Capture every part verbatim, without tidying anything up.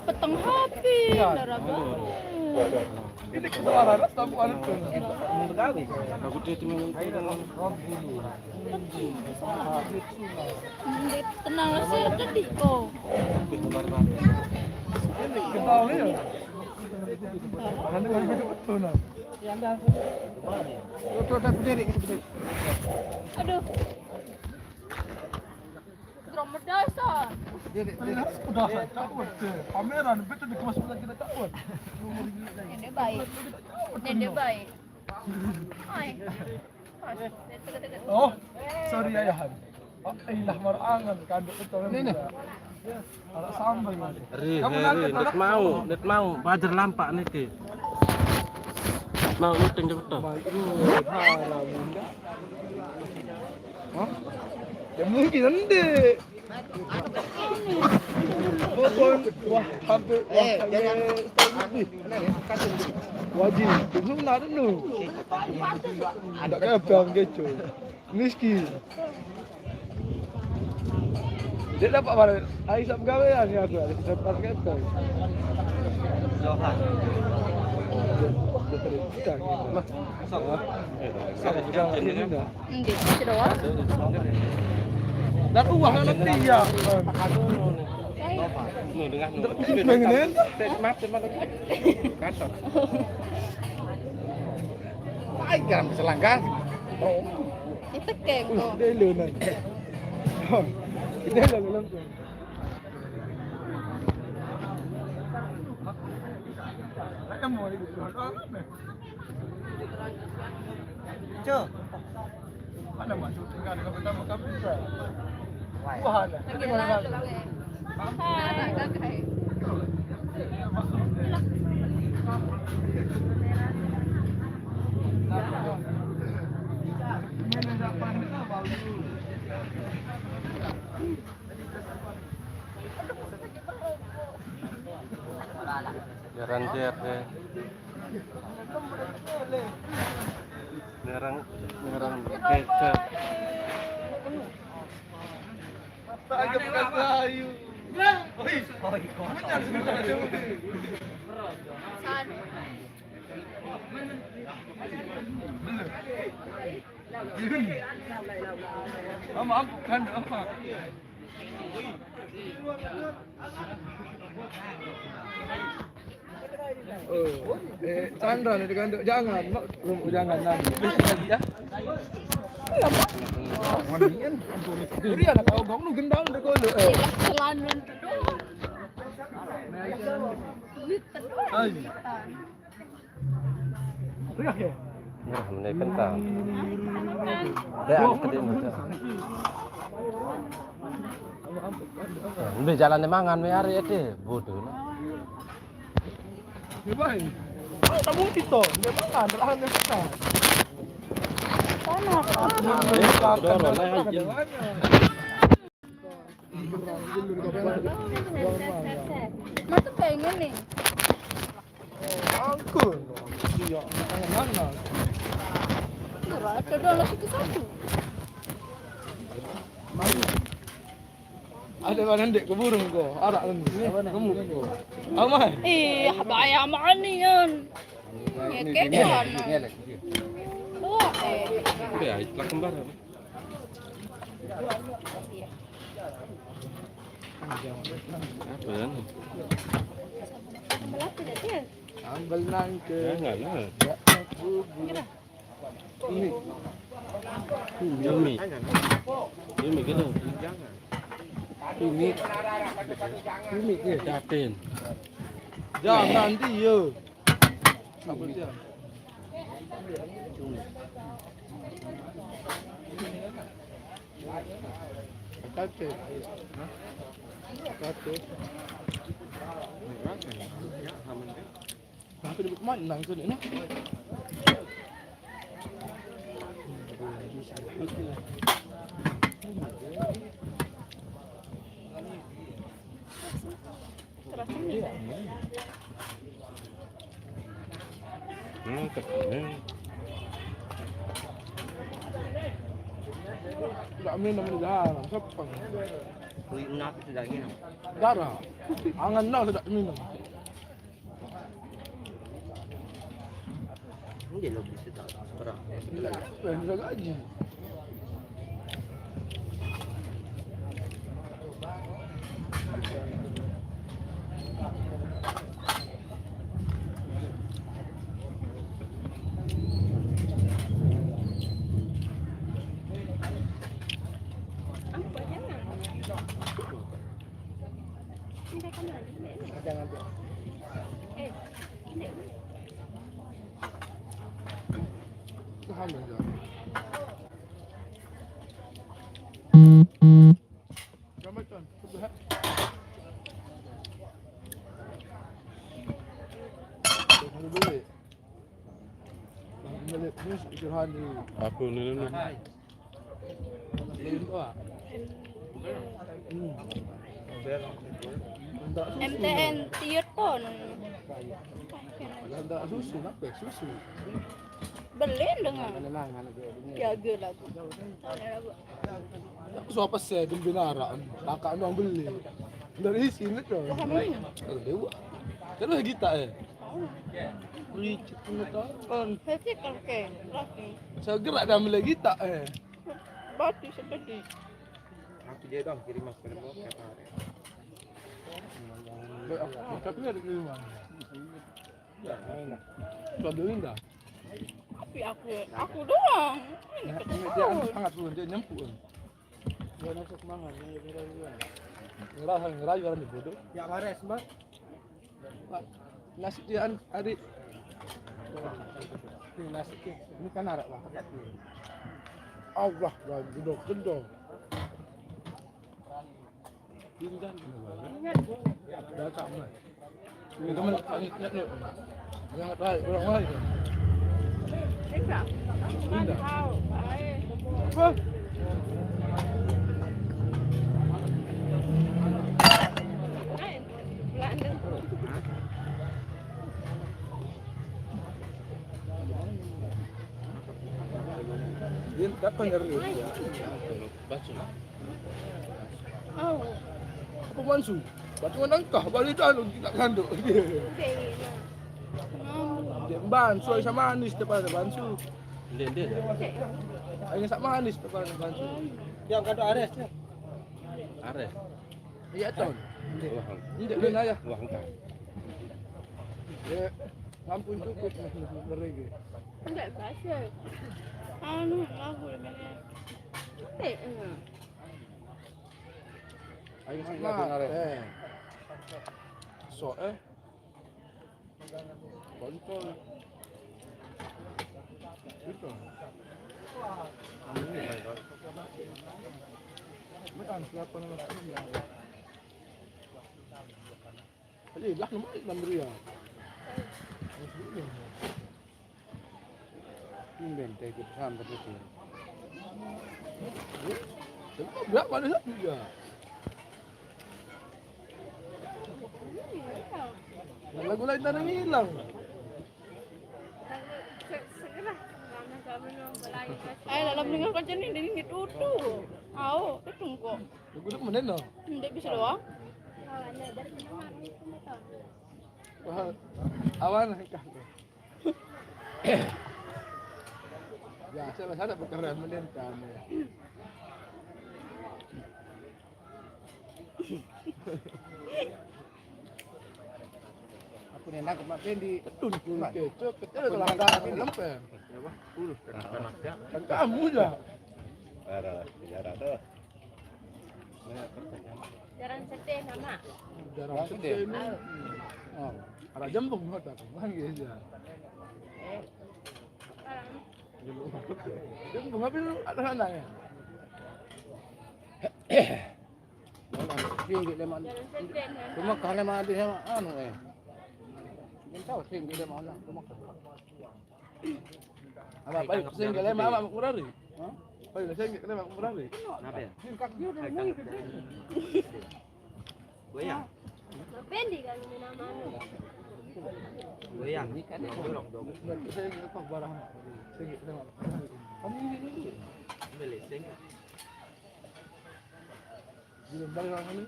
Peteng hape, ndarah banget. Ini keluaran, tamu anak tuh. Aku dia cuma Tenang, masih gede kok. Ini kenal ya. Nanti lagi betul nah. Udah, udah berdiri, berdiri. Aduh. Drama dasar. Berdiri, berdiri. Udah, cakep deh. Pameran, betul dikemas udah kita cakep. Nenek baik. Nenek baik. Hai. Oh, sorry ayahan. Oh, ilah marangan kanduk itu. Ini nih. Arak sambal, Mas. Ri, Kamu ri, nanti ri, ndet mau, ndet mau, bajar lampak niki. Mau meeting cepet toh. Baik, ri, haram, enggak. Hah? Ya mungkin nanti. Pokon, wah, hampir, wah, Eh, hampir jangan. Setengah lebih. Wajib, itu nak dulu. Ada kayak bang kecoh. Miskin. Dia dapat barang. Ai sap gawean ya aku, ada tempat kecoh. Johan. Dia terus. Mah, sok, mah. Sok, jangan ini dah. Nggih, wis doang. Dan uwah nang ndi ya? Nu dengah nu. Pengen. Mati, mati. Kacau. Ai, garam selangkah. Oh. Itu keng kok. Dia lu nang. Kita lu lu. Cuk. Mana masuk tinggal dengan pertama kali? Wah, ada. Lagi lalu, eh. Hai. Jalan C R D. Nerang, nerang kecap. Ama aku kan apa? Oh, eh, Chandra nih dikandung. Jangan, Mak. Belum, jangan, nanti. Ya. Iya, Mak. Mandian. Durian atau gong lu gendang deh kalau, eh. Celana doang. Hai. Merah, meneh kentang. Dek, anu gede, Mas. Mbek jalane mangan, mbek arek e, bodoh. Ya, baik. Ah, kamu itu, dia mangan, lahan dia makan. Panas. Dorong, nah, anjing. Mas tuh pengen nih. Angkut. Iya, mana? Enggak ada, ada lagi ke satu. Ada mana ndek ke burung ko, arak kan. Gemuk ko. Aman. Ih, bayar mana yan? Ya, kepan. Tuh, eh. Ya, itulah kembar. Apa ya? Sambal nangke. Jangan lah. Ya, bubur. Ini. Yummy. Yummy gitu. Ini. Ini, eh. Datin. Jangan dia. Sambal dia. Kacau. Kacau. Kenapa dia kemana nang tu ni? Hmm, tak. Tak minum dah, sepang. Kulit nak tu dah minum. Darah. Angan nak tak minum. Hindi, lo, bisa ta-, para. Wala, wala gaji. Ang kuha niya nga. Hindi ka na. Hindi na. Ada nga doon. Eh, hindi. Saan ba dyan? Gamay to. Ano ba eh? Ang mali, miss, ito, honey. Ako na naman. Ayun pa. Hmm. Ang dami. M T N tier to, no? Ang dami, susu, napa, susu. Beli dengan. Ano na, ano ba, ano na. Tiaga lagu. Ano lagu? Ako sa pasedong binaraan. Kaka ano ang beli. Dari sini to. Wah, ano yun? Ang dewa. Pero kita eh. Richard na to. Kasi kalke. Laki. Sa gerak dah mulai kita eh. Batu seperti. Aku dia dah kirim mas pada bawah kata. Tapi ada kiriman. Sudah dah. Tapi aku, aku doang. Ini dia sangat pun dia nyempur. Dia masuk mangan, dia kira dia. Ngerasa ngerayu orang di bodoh. Ya, bares, Mbak. Pak, nasi dia an-, adik. Ini nasi dia. Ini kan arak, Pak. Allah, Pak, gedor-gedor. Pindah. Datang, Mbak. Ini teman, ini, ini. Yang lain, orang lain. Ika, pindah. Tahu, baik. Apa? Lain. Belanda. Dia tak pernah. Baca. Oh. Apa mansu? Baca menangkah, balik dah lu tidak kanduk. Oke, iya. Dia bansu, sama manis depan bansu. Dia, dia. Hanya sama manis depan bansu. Yang kata Ares ya. Ares. Iya, tahun. Wah. Ini dia ya. Wah, enggak. Ya, ampun cukup nih, mereka. Enggak, bahasa. Anu, aku lebih. Enggak, enggak. Ayo, semangat, eh. So, eh. Kontol. Gitu. Ini, baik, baik. Ini kan siapa nama? Ini lah, nama Andrea. Ini benteng ikut sampai itu. Berapa ada satu ya? Lagu lain tak ada hilang. Se-, segera. Ayo, dalam dengan kau jenis ini tutu. Au, tutu kok. Aku tak mana no. Ndak bisa doang. Wah, awan kan. Ya, saya sana berkeran mendentang. Aku ni nangkep Mak Pendi. Ketun. Cocok, ketun. Aku nangkep Mak Pendi. Lempe. Kan kamu ya. Ada sejarah tu. Jarang sedih nama. Jarang sedih. Oh, ada jembung kau tak? Manggil aja. Jembung apa tu? Ada sana ya. Tinggi lemak. Cuma kalau lemak ada sama anu eh. Tahu tinggi lemak mana? Cuma apa baik sing lemak apa kurari? Hah? Baik sing lemak kurari. Kenapa ya? Kaki udah mulai gede. Goyang. Pendi kan ini namanya. Goyang. Ini kan dorong dong. Saya apa barang? Saya lemak. Kamu ini dulu. Beli sing. Belum balik orang ini.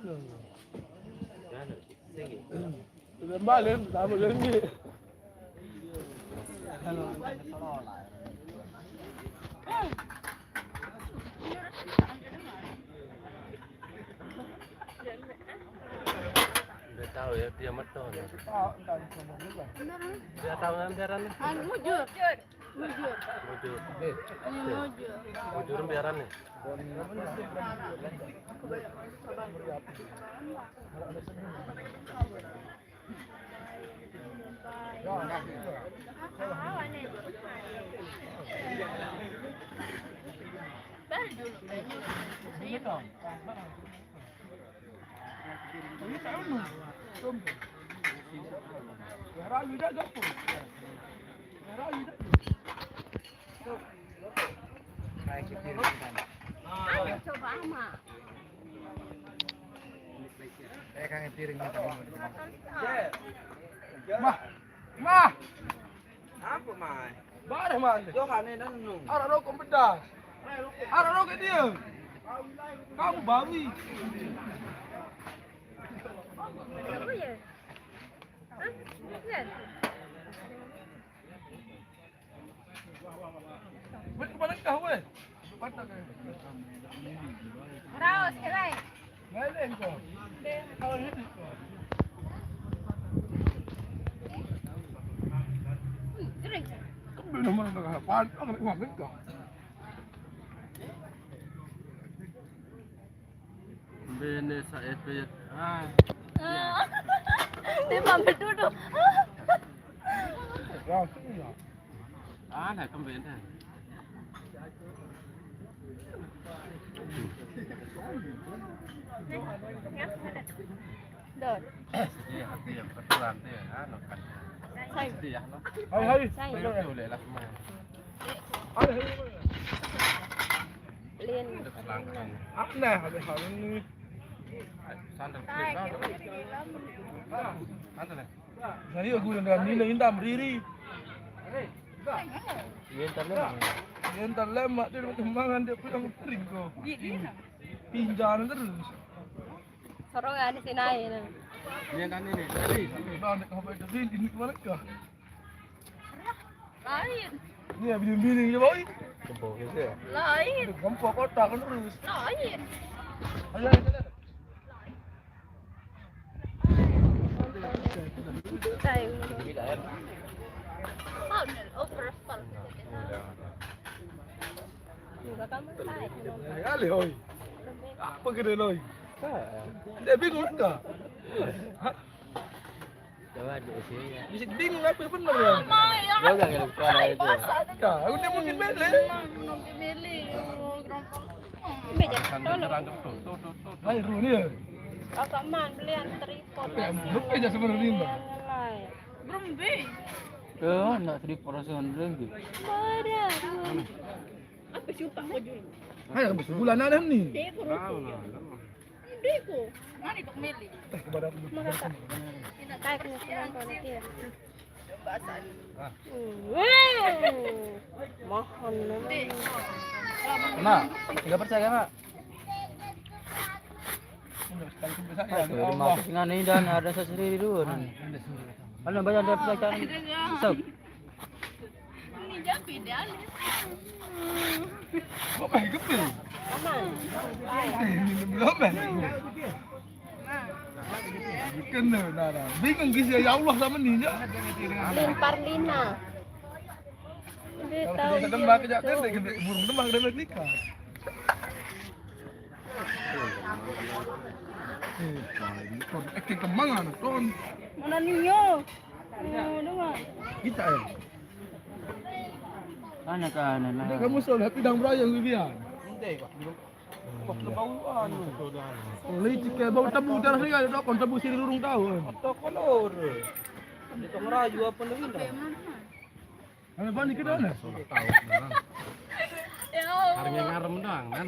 Belum balik, tak boleh ni. Dia tahu ya, dia meton. Dia tahu kan biaran ni? Anu, mujur. Mujur. Mujur. Ini mujur. Mujur biaran ni. Coba ama. Saya kangen piring ni. Mah, mah. Apa, Mai? Bareh, Mai. Yo, aneh nanu. Arah rokok pedas. Arah rokok dia. Kamu bawi. Apa ya? Hah? Lihat. Weh, kemana kau, weh? Raus, kau. Lain kau. Kau ni. Kembali nama nak apa? Kau nak kau. Bene sa F B. Ah. Dia pamit duduk. Ah, dah kembali dah. Dot. Sedih hati yang berkurang tu ya, anu kan. Sedih ya, no. Hai, hai. Saya boleh lah semua. Hai, hai. Lin. Aneh ada hal ini. Sandal. Sandal. Saya guna dengan Nina Indah berdiri. Dia entar lemak. Dia entar lemak dia macam mangan dia pulang kering kau. Pinjaran terus. Sorongan si Nai ni. Dia kan ini. Tadi. Dah nak kau baik tadi ini kemana kau? Lain. Ni bini-bini je boy. Kempur ke dia? Lain. Kempur kotak kan terus. Lain. Ayo, ayo, ayo. Tayo. Sound, oh, first call. Kali, oi. Apa kena, oi? Dia bingung ke? Coba di sini. Bisa bingung apa benar ya? Mai, ya. Dia udah ngeluk kepala itu. Dah, udah mungkin beli. Mungkin beli. Meja tolong. Hai, Rul, ya. Kakak Man, beli yang tripod. Bukan aja sebenarnya, Mbak. Belum, Bi. Eh, nak tripod rasanya ringgit. Pada. Apa sih utang baju? Hai, habis sebulan ada ni. Dia kurus. Deko. Mana itu milih? Teh kepada aku. Merasa. Kayak punya sekarang kalau dia. Mahal. Mak, nggak percaya, Mak? Aduh, rumah aku tinggal ini dan ada sendiri dulu, nah. Kalau banyak dia percaya. Sok. Ini jadi dia. Kok pakai kepil? Aman. Eh, minum dulu, Bang. Kena, nah, nah. Bingung kisah ya Allah sama ni, ya. Limpar Lina. Dia tahu dia tembak dia kejap tu. Kan, dia kena burung tembak, dia nak nikah. Eh, nah, ini kon. Eh, ke kemang, ah, kon. Mana ni, yo? Oh, dengar. Kita, ya? Mana kan, nah. Dia kamu soal happy dan berayang, Vivian. Wah, kena bau, anu. Oh, licik, ya, bau tebu, darah saya ada kon tebu sini lurung tahu, kan? Atau kolor. Dia tak ngerayu apa ni, Winda? Ada balik ke dalam? Soal tahu, memang. Ya Allah. Harinya ngarem doang, kan?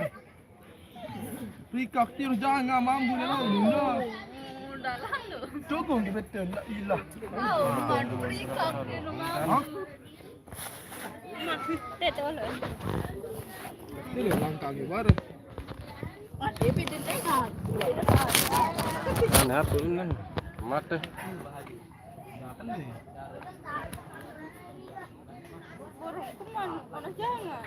Rikak tir jangan mambu ni, lo, Winda. Oh, dah lalu. Coba di betul, la ilah. Oh, aduh, rikak dia tu mambu. Hah? Teh, tolong. Ini langkah ni baru. Mana apa ni? Mata. Burung teman, mana jangan.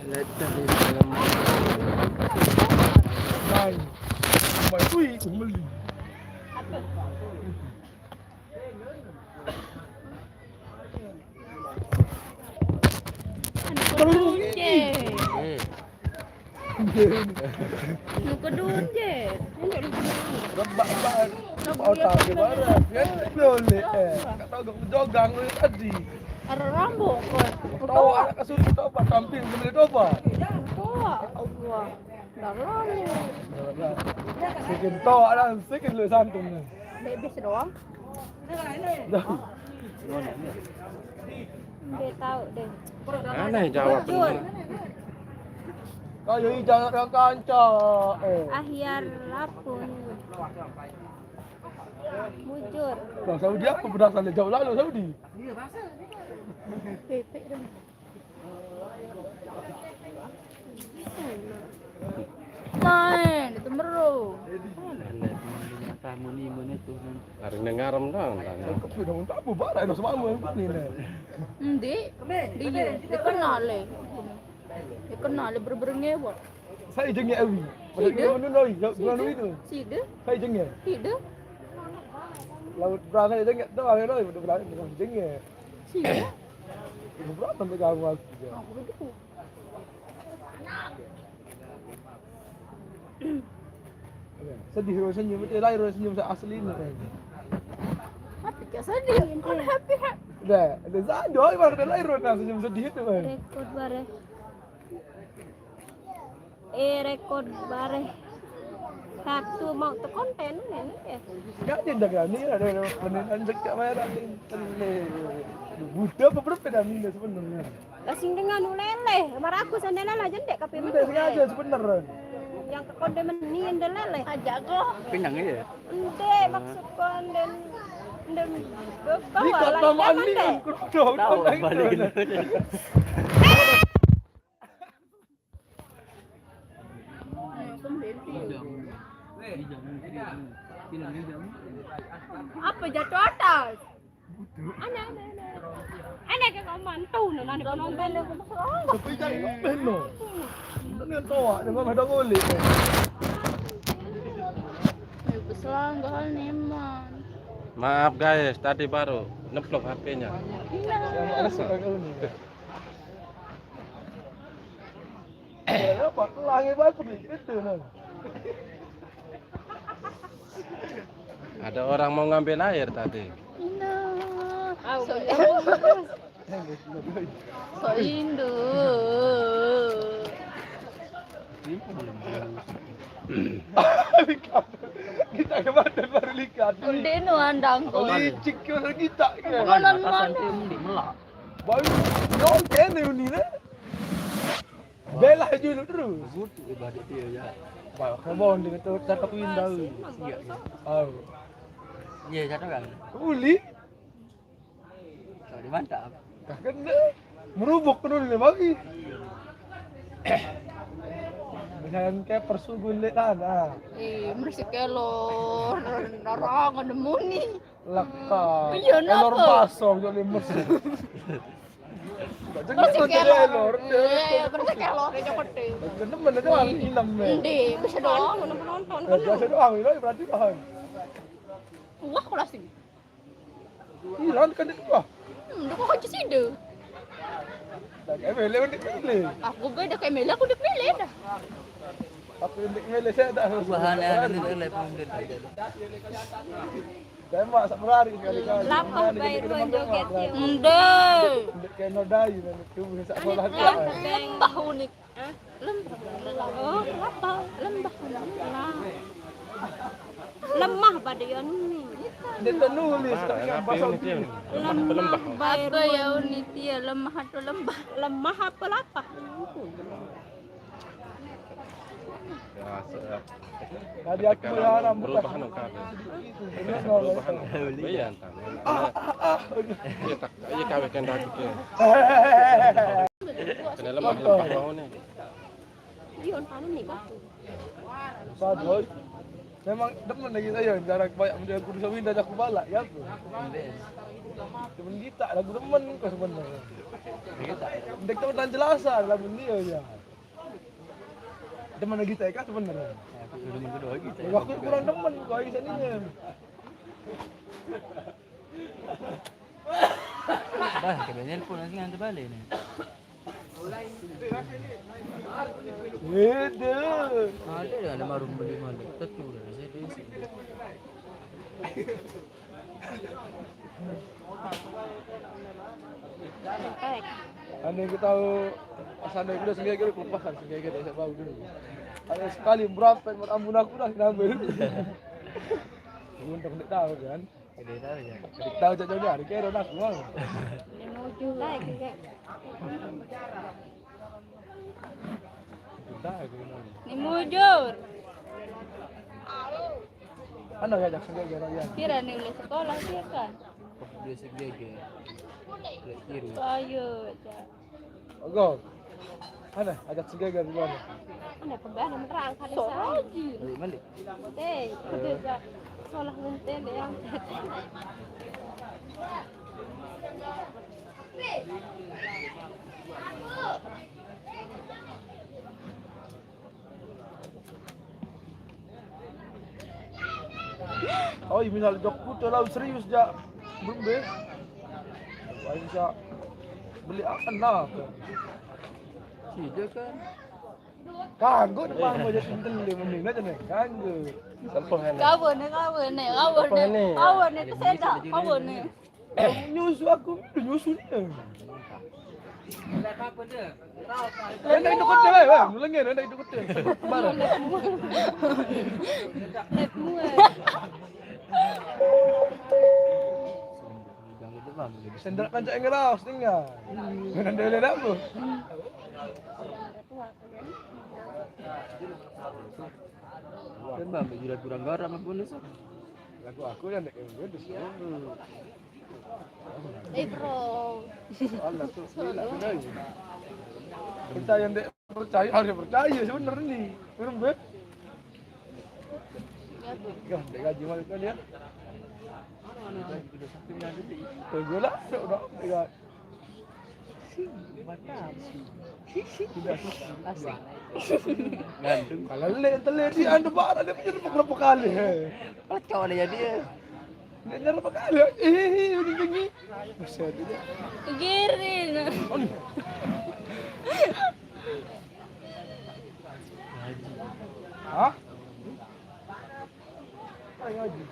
Letak di dalam. Mai. Mai, ui, aku beli. Kedunje. Hmm. Lu kedunje. Rebak-rebak. Otak gimana? Ya, boleh, eh. Tak tahu gak jogang lu tadi. Ada rambut kok. Tahu anak kasur, tahu apa, tampil, boleh tahu apa? Tahu. Allah. Dah lama. Sikin toa lah, sikin lu santun ni. Bebis doang. Dah. Dia tahu deh. Aneh jawab. Bujur. Kau jadi jangan orang kanca. Eh. Ahyar lapun. Bujur. Nah, Saudi apa berasal dari jauh lalu Saudi? Pepek dong. Main, itu meru. Tamu ni mana tu? Hari ni ngarem doang, kan? Kau sudah minta apa? Barang dah semama ni, ni. Endi? Dia, dia kenal le. Dia kenal le, bener-bener ngewak. Saya jengik awi. Sida? Mana awi? Bulan awi tu. Sida? Saya jengik. Sida? Laut berang saya jengik. Dah, saya dah berang jengik. Sida? Berang sampai kamu aku je. Aku begitu. Sedih orang senyum, betul lah orang senyum asli ni. Tapi kau sedih, kau happy, happy. Dah, dah sadu, orang dah lahir orang senyum sedih tu kan. Rekod bareh. Eh, rekod bareh. Satu mau terkonten ni, eh. Enggak, dia dah berani lah, dia dah berani anjek kat mayar, dia buta apa berapa dah ni sebenarnya. Lah sing dengan ulele, marah aku sandal lah jendek kape. Udah sengaja sebenernya. Yang ke konde meni ende lele. Aja kok. Kenyang aja. Ende maksud konde, ende. Di kata mani kan kudu tahu, balik. Apa jatuh atas? Aneh, aneh, aneh. Aneh ke kau mantu, nah, aneh penonton. Tapi jangan ngeband, no. Ini toa, dia memang ada golek. Ayo, peselang, gahal, neman. Maaf, guys, tadi baru ngeplok H P-nya. Iya. Ada seorang kau ni. Ya, apa? Langit bagus ni, kita tu, nah. Ada orang mau ngambil air tadi. Ina. Au, sok indu. Kita kemarin baru lihat. Ndeno andang ko. Licik ke orang kita ke? Bukan mana. Baru dong kene ni le. Bela dulu terus. Gutu ibadat dia ya. Wah, kebon di betul cakep indah. Iya. Oh. Iya, cakep kan? Uli. Sorry, mantap. Dah kena. Merubuk dulu nih, bagi. Jangan kayak persugun lek tanah. Eh, bersih kelor, narang ada muni. Laka. Iya, elor napa? Basong jadi mesum. Bersih kelor. Iya, bersih kelor aja gede. Kena mana ada ilam, eh. Endi, bisa doang penonton. Eh, biasa doang, ini berarti paham. Wah, kelas ini. Iran kan itu, wah. Hmm, udah kok aja sih deh. Dah kayak mele, udah mele. Aku beda kayak mele, aku udah mele dah. Aku udah mele, saya dah. Bahannya ada di dalam, udah. Tembak sak berari sekali-kali. Lapah, bayar ruang joget, ya. Nde. Nde kena dai, nanti tubuh sak sekolah dia. Lembah unik. Hah? Lembah. Oh, lapah. Lembah unik. Nah. Lemah pada yang ini. Dia tak nulis, tapi kan bahasa unik. Lemah, bayar ruang. Apa ya unik, ya? Lemah atau lembah? Lemah apa lapah? Ya, se-, tadi aku ya, rambut perubahan kan. Perubahan. Iya, entah. Ah, ah, ah. Iya, tak, iya, kawin kan dah gitu. Kena lemah, lemah bau ni. Iya, entah ni, Pak. Padahal memang demen lagi saya, jarang banyak mendengar kudu sawinda jaku balak, ya apa? Demen kita, lagu demen kau sebenarnya. Ndek tahu dan jelasan lagu dia, ya. Demen lagi saya kan sebenarnya. Aku demen kedua lagi. Aku kurang demen kau ini seninya. Bah, kena nelpon lagi nanti balik ni. Beda. Ada dah, ada marum beli malu. Tentu dah, saya dah isi. Andai kita tahu, seandai kita sendiri kita kelupasan sendiri kita, saya tahu dulu. Ada sekali berapa yang ampun aku dah ngambil. Untung tak tahu kan. Kita tahu je. Kita tahu je jauh hari kira nak uang. Lima juta juga. Juta aku ni. Ni mujur. Mana ya, Jackson, gara-gara ya? Kira ni boleh sekolah dia kan? Boleh sekolah. Boleh kiri. Ayo, Jack. Ogo. Mana? Ajak segaga di mana? Mana pembahan yang menerang kali. Balik, balik. Deh, udah, Jack. Sekolah menteri yang. Oh, misal jok putu lah serius ja. Belum be. Wah, bisa beli akan lah. Sida kan. Kanggo depan mau jadi pinten dia mending aja nih. Kanggo. Sampah kan. Kawan nih, kawan nih, kawan nih. Kawan nih, itu saya dah, kawan nih. Nyusu aku, nyusu dia. Enak itu kecil, eh, Bang. Mulai enak itu kecil. Kemana? Sendal kancak yang ngeras, tinggal. Mana dia lihat apa? Kan, Bang, jilat kurang garam apa ni, Sob? Lagu aku yang dek yang gue di sini. Eh, bro. Allah tu, gila, benar. Percaya yang dek percaya, harus percaya sebenarnya. Benar, Beb? Ya, dek gaji malu kan ya. Tunggu lah, sudah, sudah. Mantap. Asik. Kalau lek, telah dia anda barang, dia punya berapa kali, he? Kacau dia jadi, eh. Dia nyerap berapa kali, eh, eh, eh, ini tinggi. Buset. Giring. Hah? Ayo, Haji.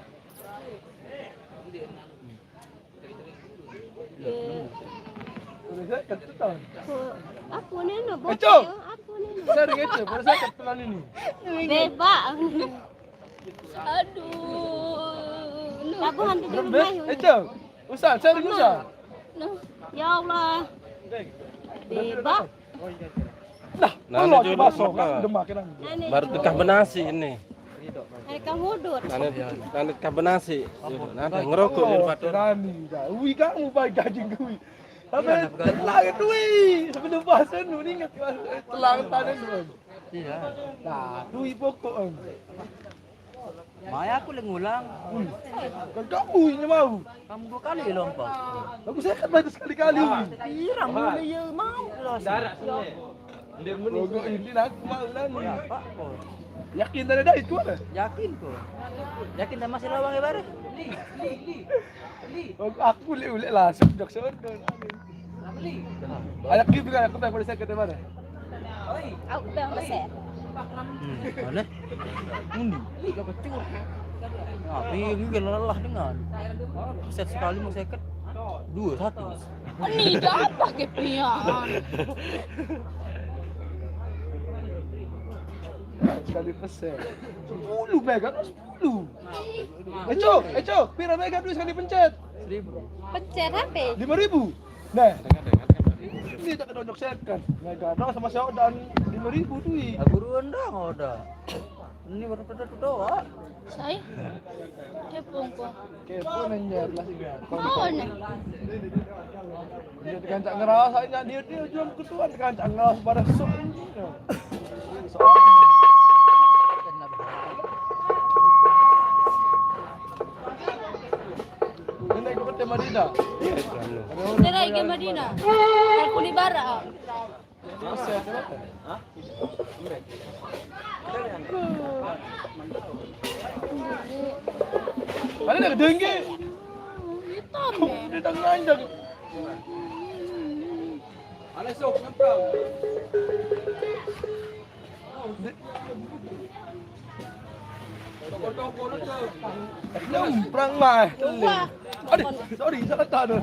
Aku ni nak bocor. Aku ni nak. Saya dengar tu, pada saya tak pernah ni. Bebak. Aduh. Lagu hantu di rumah. Itu. Usah, saya dengar usah. Ya Allah. Bebak. Nah, nah, ini masuk kan, demak kan. Baru tekah benasi ini. Ada kang hudut. Nanti, nanti tekah benasi. Nanti ngerokok di depan. Berani dah. Ui, kamu baik gajing kui. Tapi telang tu, ui. Sebelum bahasa nu ni ingat telang tanah tu. Iya. Nah, tu ui pokok kan. Maya aku le ngulang. Kan kamu ini mau. Kamu dua kali lompat. Aku sekat baru sekali-kali. Pirang mulai ya mau lah. Darat sini. Pokok ini aku mau lah ni. Ya, Pak, kok. Yakin tadi dah itu ada? Yakin kok. Yakin dah masih lawang ya, Bare? Aku ulek-ulek langsung jok sono. Anak gitu kan, aku tak boleh sakit mana? Aku tak masih. Hmm, aneh. Ini. Tapi ini lelah dengan. Set sekali mau seket. Dua satu. Ini apa kepian? Sekali peset. Sepuluh mega, sepuluh. Eco, Eco, pira mega duit sekali pencet? Seribu. Pencet H P. Lima ribu. Nah. Ini tak ada ojok second. Mega doang sama si Odan lima ribu duit. Aku ruan dong, Oda. Ini baru pada tuh doang. Saya? Dia pungkung. Kepo nanya, jelas ingat. Oh, nih. Dia dikancak ngerasa, ingat dia, dia jual ketuan, dikancak ngerasa pada sok. Sok. Ini ikut ke Madinah. Kita lagi ke Madinah. Aku di barat. Ada nak dengki. Hitam. Dia tak nganjak. Ada sok nyebrang. Nyebrang mah. Aduh, sorry, salah tak ada.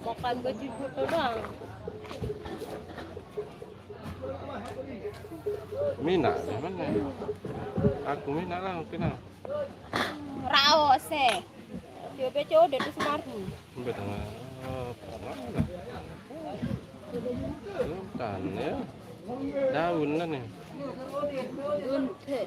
Makan baju foto doang. Mina, mana? Aku mina lah, kenal. Raos eh. Dia baca order tu Sumardi. Betul. Oh, mana? Bukan ya. Daun lah nih. Daun teh.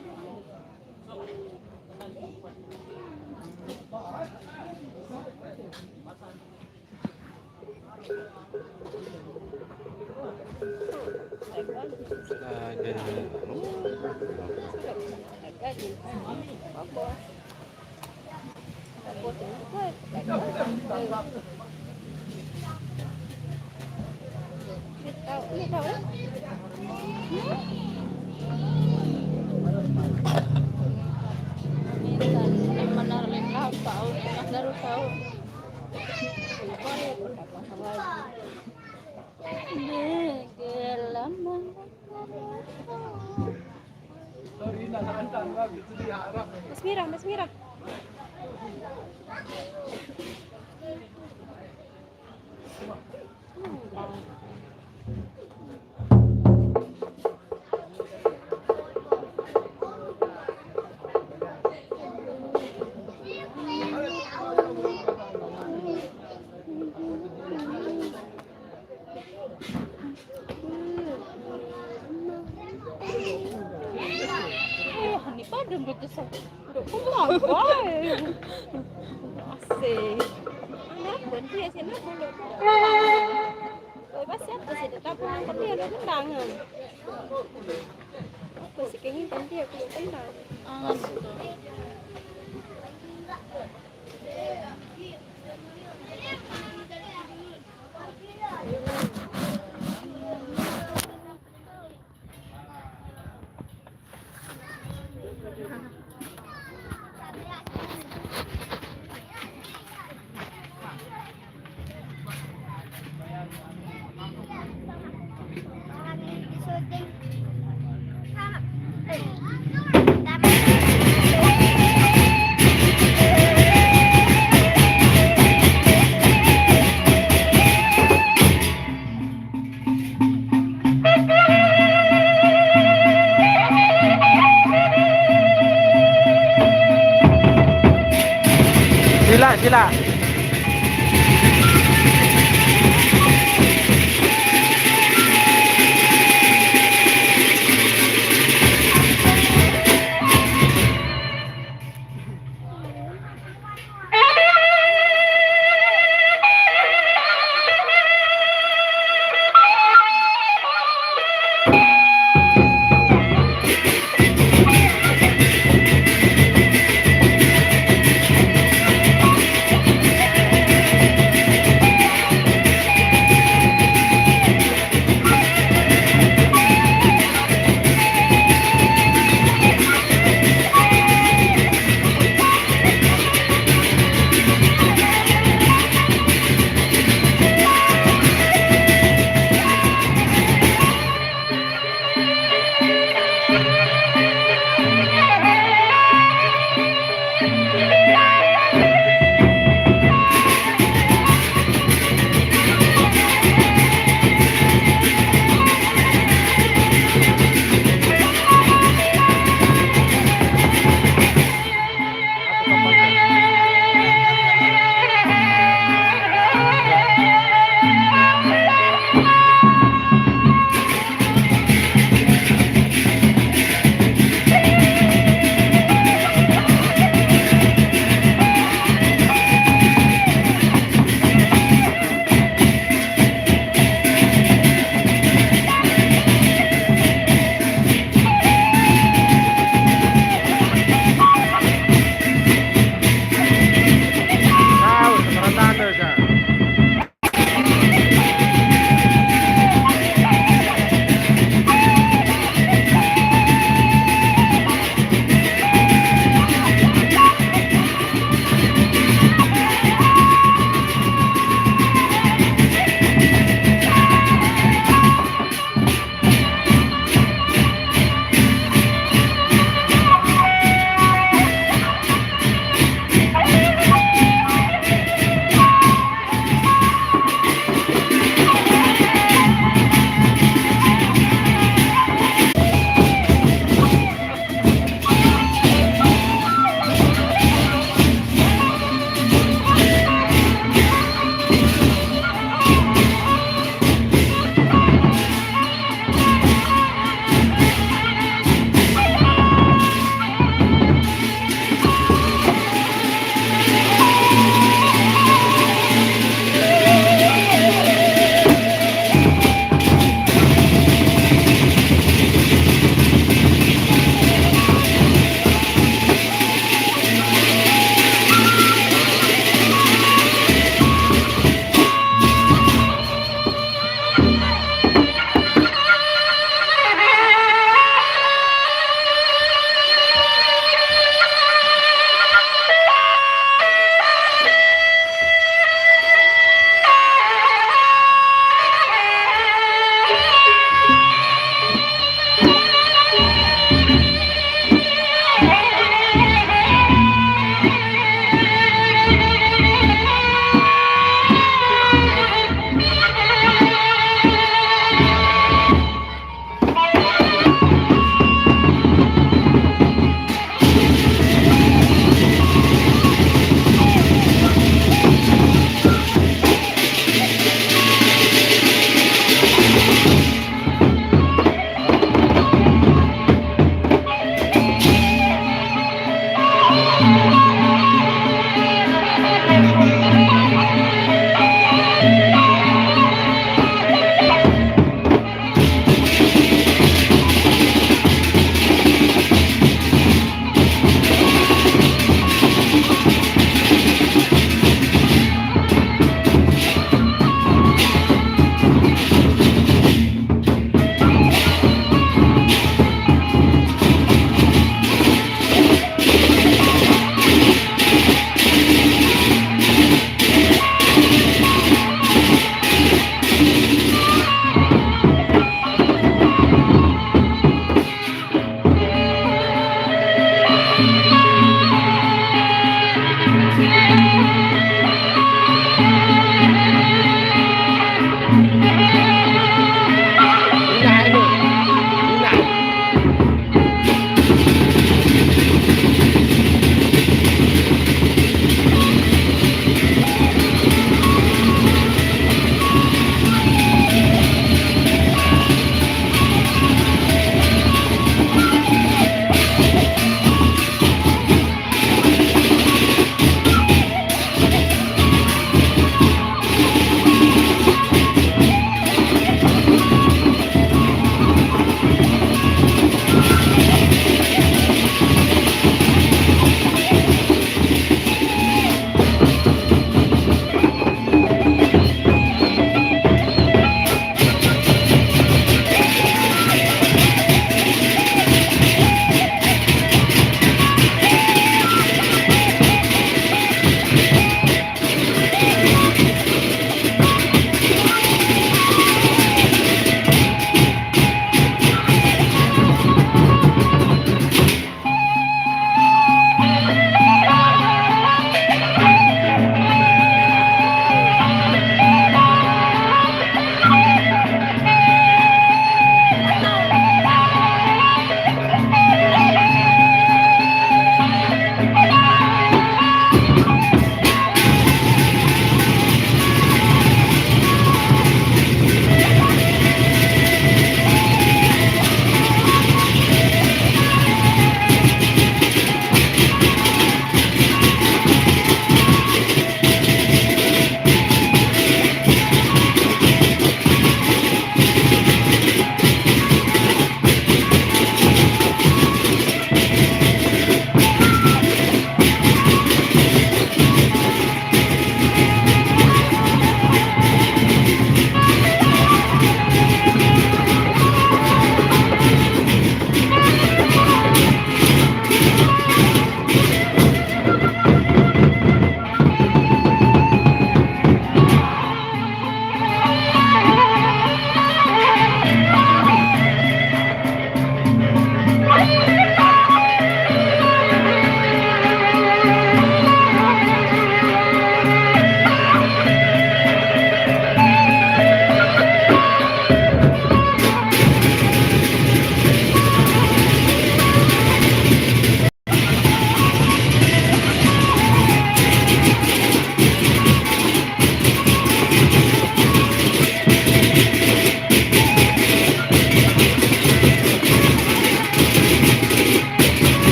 Tahu, ini tahu. Minta yang benar lengkap, tahu, tengah baru tahu. Mas Mira, Mas Mira. Eh, ni pada betul. Duk kumau, boy. Asik. Anak pun dia sini dulu. Boy, pasti apa sih? Tetap pulang ke dia, dia tenang. Apa sih, kayaknya kan dia punya tenang. Ah, betul.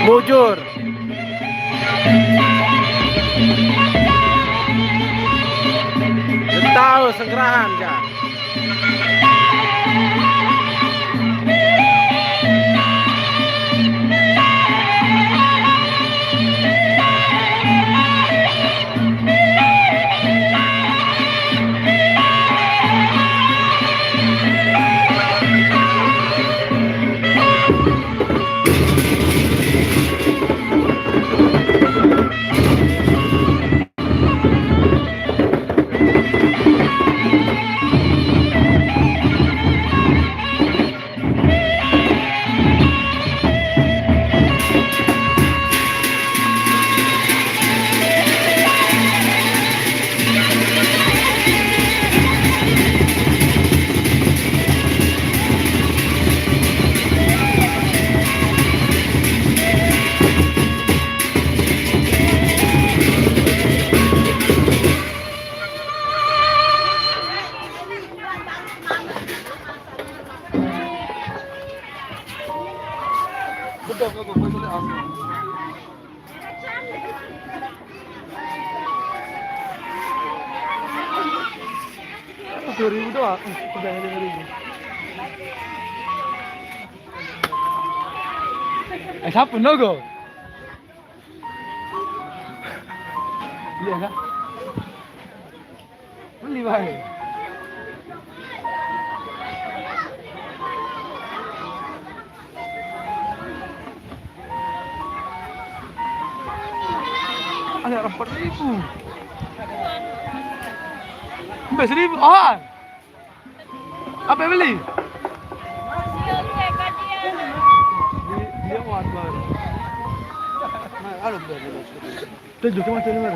Mujur. Tahu segerahan, ya. Dua ribu doang. Eh, tiga puluh lima ribu. Eh, siapa nogo? Iya, kan? Beli bae. Ada empat ribu. Empat ribu. Ah. Apa yang beli? Dia, dia kuat baru. Nah, kalau beli. Tujuh ke macam mana?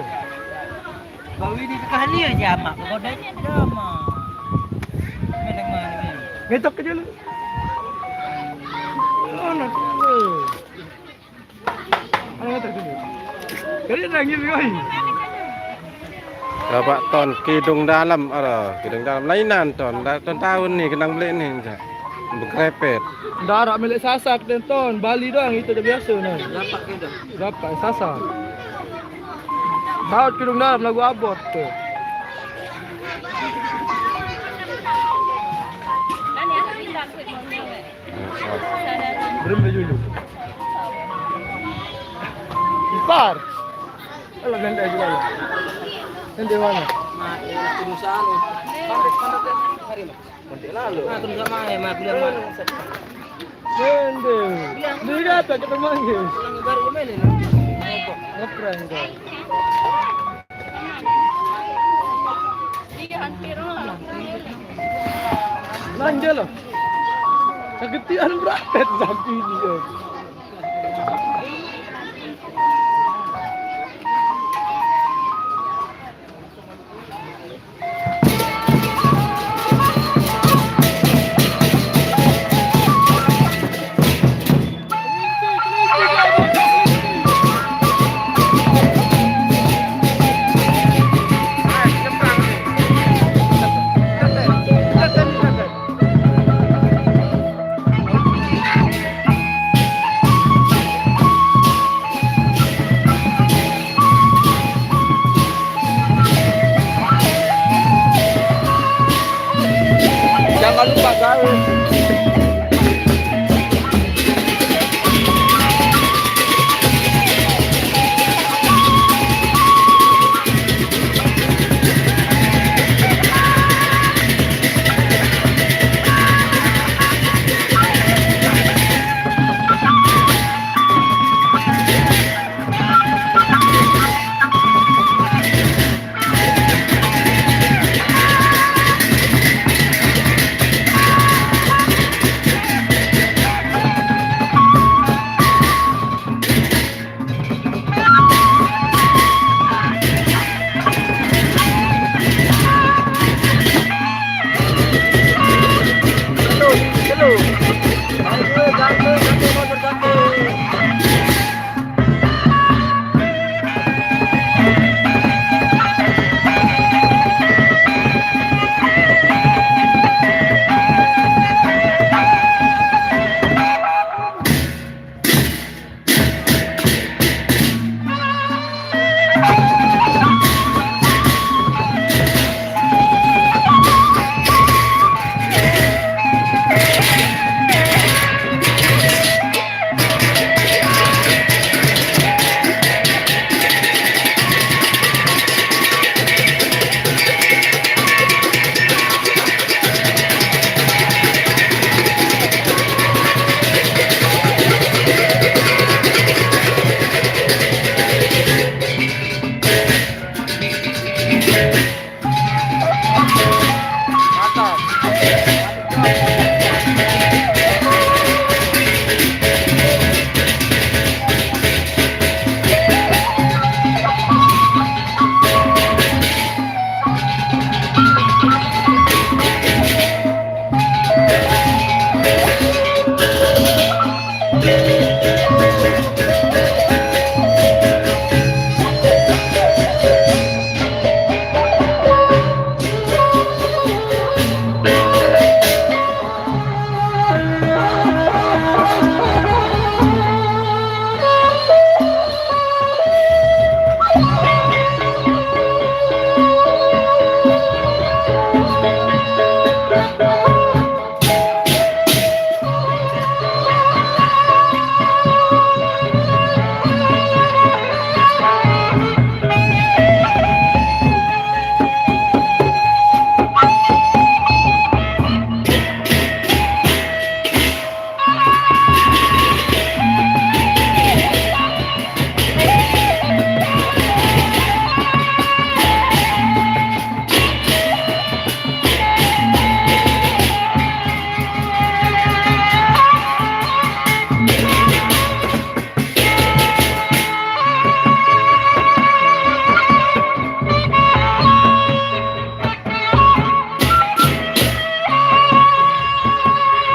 Baru ini ke kali aja, Mak. Kau dah ada, Mak. Mana, mana ni? Ngetok aja lu. Mana tu? Mana ngetok tu? Kali nangis kau. Bapak Ton, Kidung Dalam, aduh, Kidung Dalam. Lainan, Ton. Dah Ton tahun ni, kenang beli ni. Berkrepet. Ndak ada milik Sasak dan Ton. Bali doang itu dah biasa nah. Berapa kilo? Berapa Sasak? Tahu Kidung Dalam lagu abot tu. Berembe dulu. Ipar. Alah, nanti aja lah. Nanti mana? Terus anu. Kontak, kontak, hari mah. Kontak lalu. Ah, terus sama ya, mah, bilang mah. Mende. Dia kata kita manggil. Yang baru main ini. Ngeprank kau. Iya, hampir lah. Lanjut loh. Kegetian berapa sampai ini, ya? Jangan lupa gaul.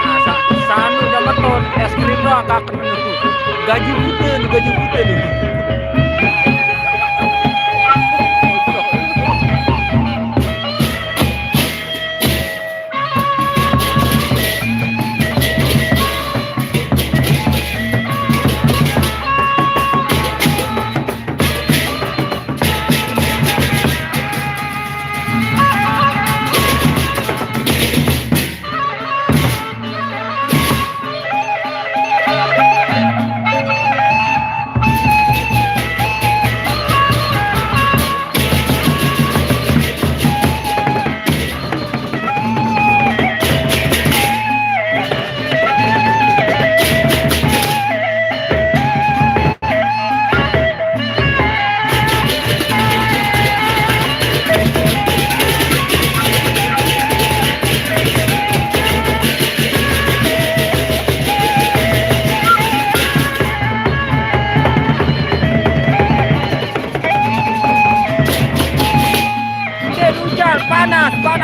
Nah, sa-, sanu jam beton, es krim doang kaken. Gaji buta nih, gaji buta nih.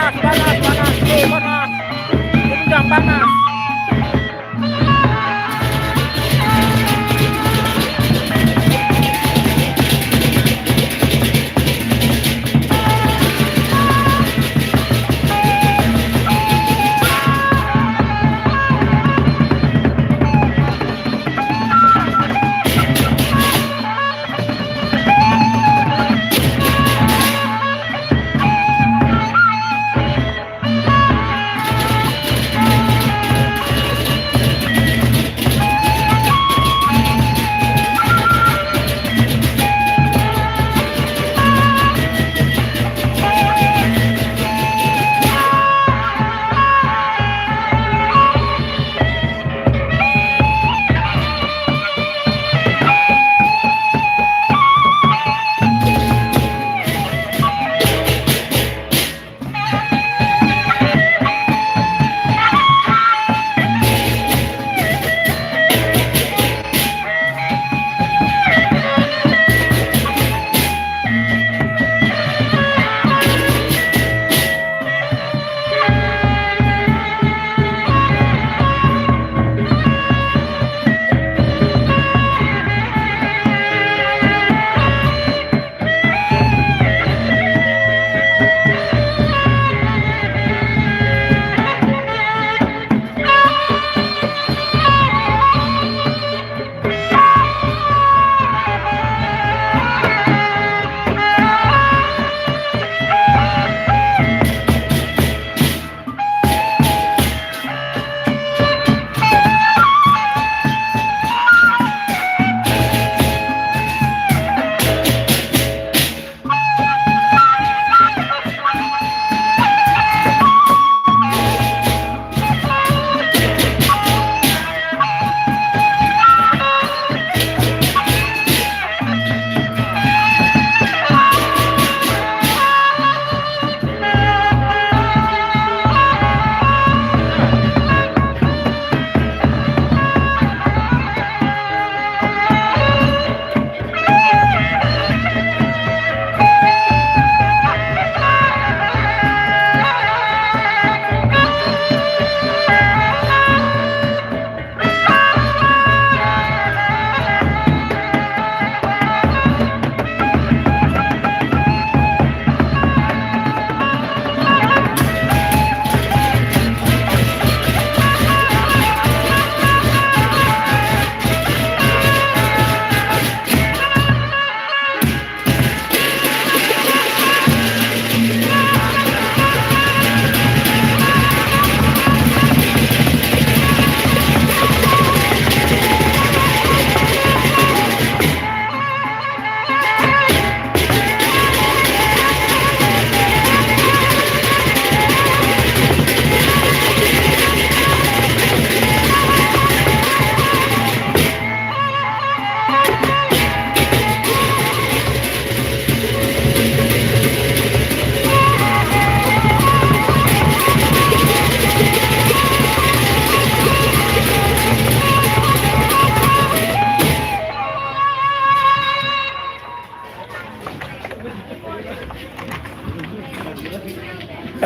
Panas, panas, bro, panas. Ini udah panas.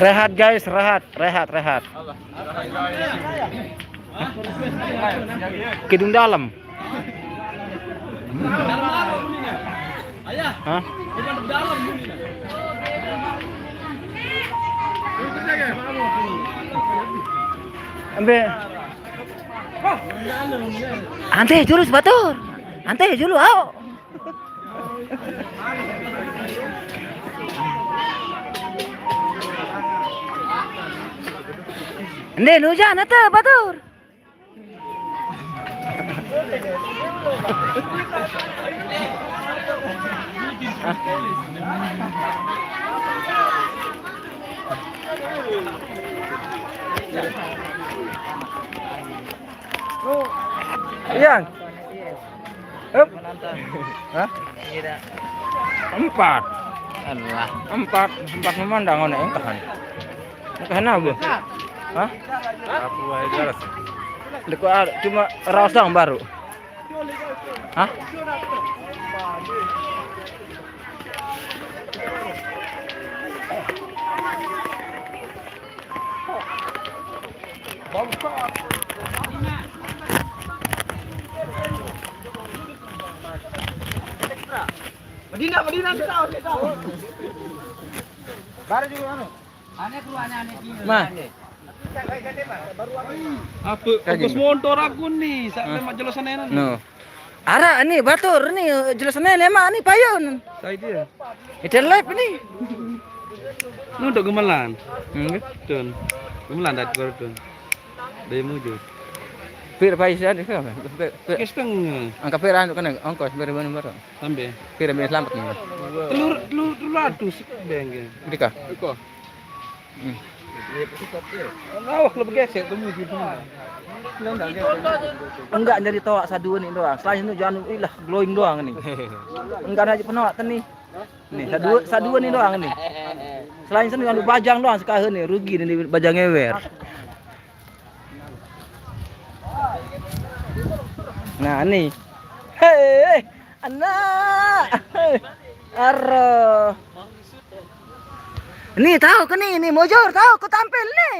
Rehat, guys, rehat, rehat, rehat. Kidung dalam. Hah? Ambil. Ante, jurus batur. Ante, julu, au. Ende, nu hujan, ente, batur. Iya. Hup. Hah? Empat. Alah, empat, empat memandang, ono yang tahan. Yang tahan apa? Hah? Aku aja galas. Dekat ada, cuma raos doang baru. Hah? Medina, Medina, kita, kita. Baru juga anu. Mah. Apa? Kayak fokus gini. Montor aku nih, saat Hah? Lemak jelasan enak nih. No. Ara ini batur ini jelasannya lemak nih payun. Saya dia. Itu live ini. Ini udah gemelan. Hmm. Tun. Gemelan dari baru tun. Dari mujur. Pir payun sih ada kan? Pir, pir. Setengah. Angka pir anu kan ongkos pir mana baru. Sampai. Pir selamat nih. Telur telur telur ratus bengke. Dika. Iko. Hmm. Awak lebih gesek tuh mujur. Enggak jadi toa sadua nih doang. Selain itu jangan ilah glowing doang nih. Enggak ada aja penolak nih. Nih sadua sadua nih doang nih. Selain itu jangan bajang doang sekarang nih rugi nih bajang ewer. Nah nih. Hei, anak. Aro. Nih tahu ke nih, nih mujur tahu ke tampil nih.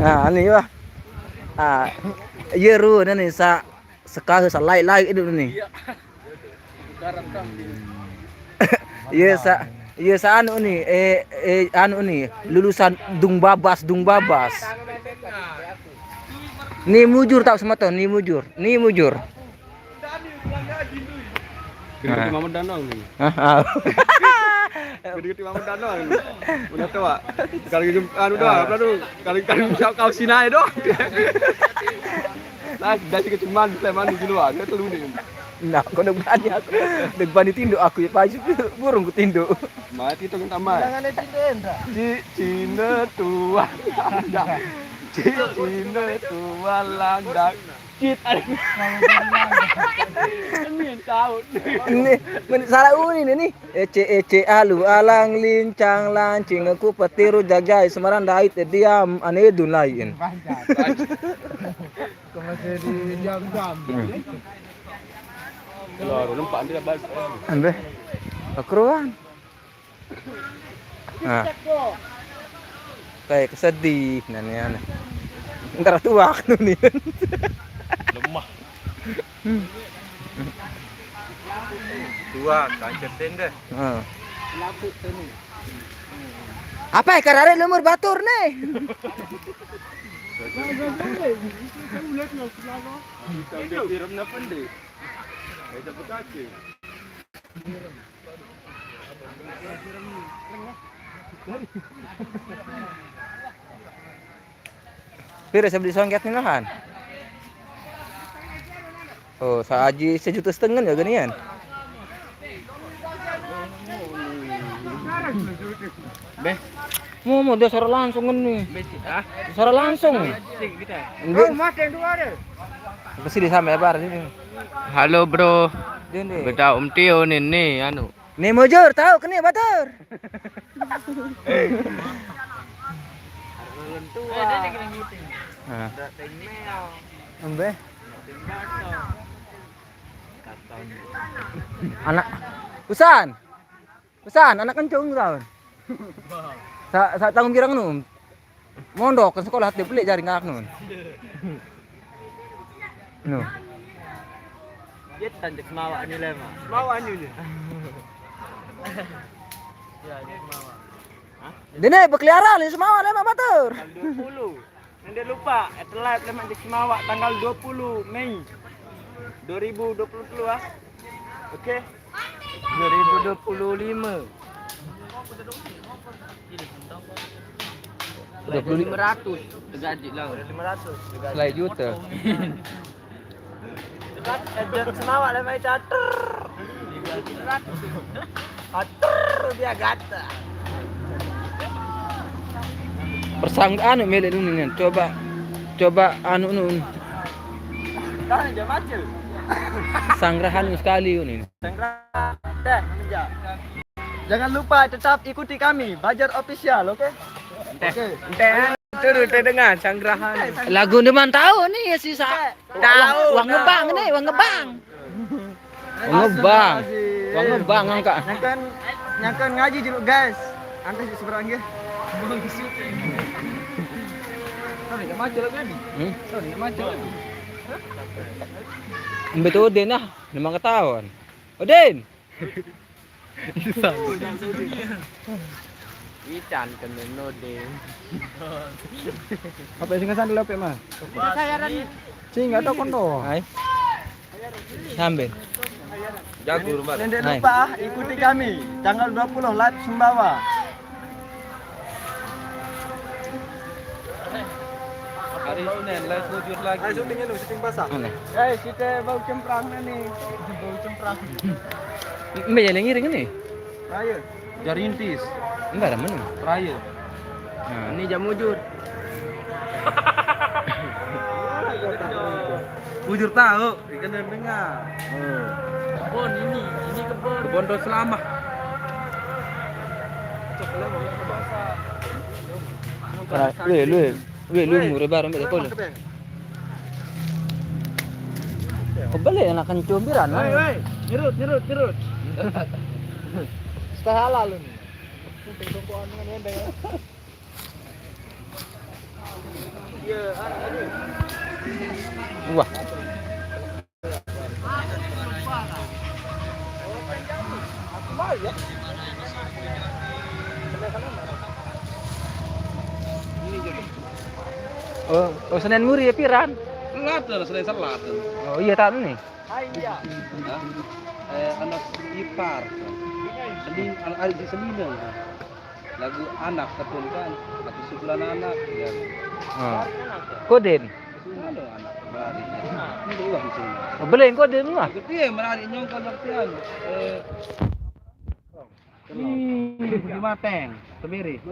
Nah, ini wah. Ah, iya ru nih sa sekali sa lai lai itu nih. Iya sa iya sa anu nih eh eh anu nih lulusan Dung Babas Dung Babas. Nih mujur tahu semeton nih mujur nih mujur. Gede-gede Nah. Mamet Danau nih. Hah? Ah. Gede-gede Mamet Danau nih. Udah tua. Kalau gitu anu doang, Ah. apa tuh? Kalau kalau siap kau Sinai doang. Nah, dari kecuman bisa mandi di luar, itu lu nih. Nah, kau udah berani aku. Udah berani tinduk aku ya, Pak. Burung ku tinduk. Mati itu minta mai. Jangan ada tinduk endah. Ci Cina tua. Ci Cina tua landak. Cit. Ini tahu. Ini men- salah uni nih nih. Ece ece alu alang lincang lancing aku petiru jagai semarang dait diam ane dun lain. Kemasih di jam-jam. Hmm. Lor, nampak dia balik. Ambe. Keruan. Nah. Kayak kesedih nanya. Ntar tuak nih. Lemah. Dua, kancet deh. Heeh. Apa ya karare lumur batur nih? Kita udah film apa nih? Kita cepet aja. Pira saya beli songket nih lahan? Oh, saji sejuta setengah ya ginian. Beh. Mau mau dia suara langsung kan nih. Beh, ah. Suara langsung. Enggak. Pasti di sampai lebar sini. Halo bro. Dia nih. Beta Om Tio nih nih anu. Nih mujur tahu kena batur. Nah. Embe. Anak Usan. Usan anak kencung tahun. Sa, sa tahun girang nu. Mondok ke sekolah tiap beli jaring anak nun. Nu. Dia tanjek mawa ni lema. Mawa ni ni. Ya, dia mawa. Dene berkeliaran ni semawa lema batur. Dua puluh. Nanti lupa, itu live lema di semawa tanggal dua puluh Mei dua ribu dua puluh dua. Oke. Dua ribu dua puluh lima. Dua puluh lima ratus tergaji lah. Lima ratus. Selai juta. Kan ada senawa lah main catur. Catur dia gata. Persang anu milik nun ini. Coba coba anu nun. Kan dia macam. Sanggrahan sekali nun ini. Sanggrahan. Teh, meja. Jangan lupa tetap ikuti kami Bajar Official, oke? Oke. Teh turun teh dengan sanggrahan. Lagu deman tahu nih ya si sa. Tahu. Wang ngebang nih, wang ngebang. Wang ngebang. Wang ngebang angka. Nyangkan nyangkan ngaji dulu guys. Aneh sih seberang ya. Tahu nih, macet lagi nih. Hmm? Tahu nih, macet lagi. Betul deh nah, memang ketahuan. Odin. Ican kena noding. Apa sing kesan dulu, Pak, Mas? Saya Rani. Sing ada kondo. Hai. Sambil. Jago rumah. Dan jangan lupa, ah, ikuti kami tanggal dua puluh live Sumbawa. Hari Senin live mujur lagi. Ayo syuting lu, syuting basah. Mana? Eh, kita bau cemprang nih. Bau cemprang. Mbak, yang ngiring nih? Ayo. Jarintis. Enggak ada mana. Raya. Nah. Ini jam mujur. Mujur tahu, ikan dan dengar. Kebon ini, ini kebon. Kebon Daud Selamah. Lu, lu, lu, lu murah baru ambil kau. Kebalik anak kencur biran. Woi, woi, nyerut, nyerut, nyerut. Setengah lalu nih. Wah. Oh, oh, Senin Muri ya, piran? Selatan, Senin Selatan. Oh iya, tak nih. Hai, iya. Hah? Eh, anak ipar. Senin, anak adik di Senin. Lagu anak ketun kan, aku sebulan anak ya. Ah. Koden. Ada anak kembali. Ini uang sini. Oh, beli koden lah. Gede merari nyongkol waktu anu. Eh. Ih, di Mateng, Tembere.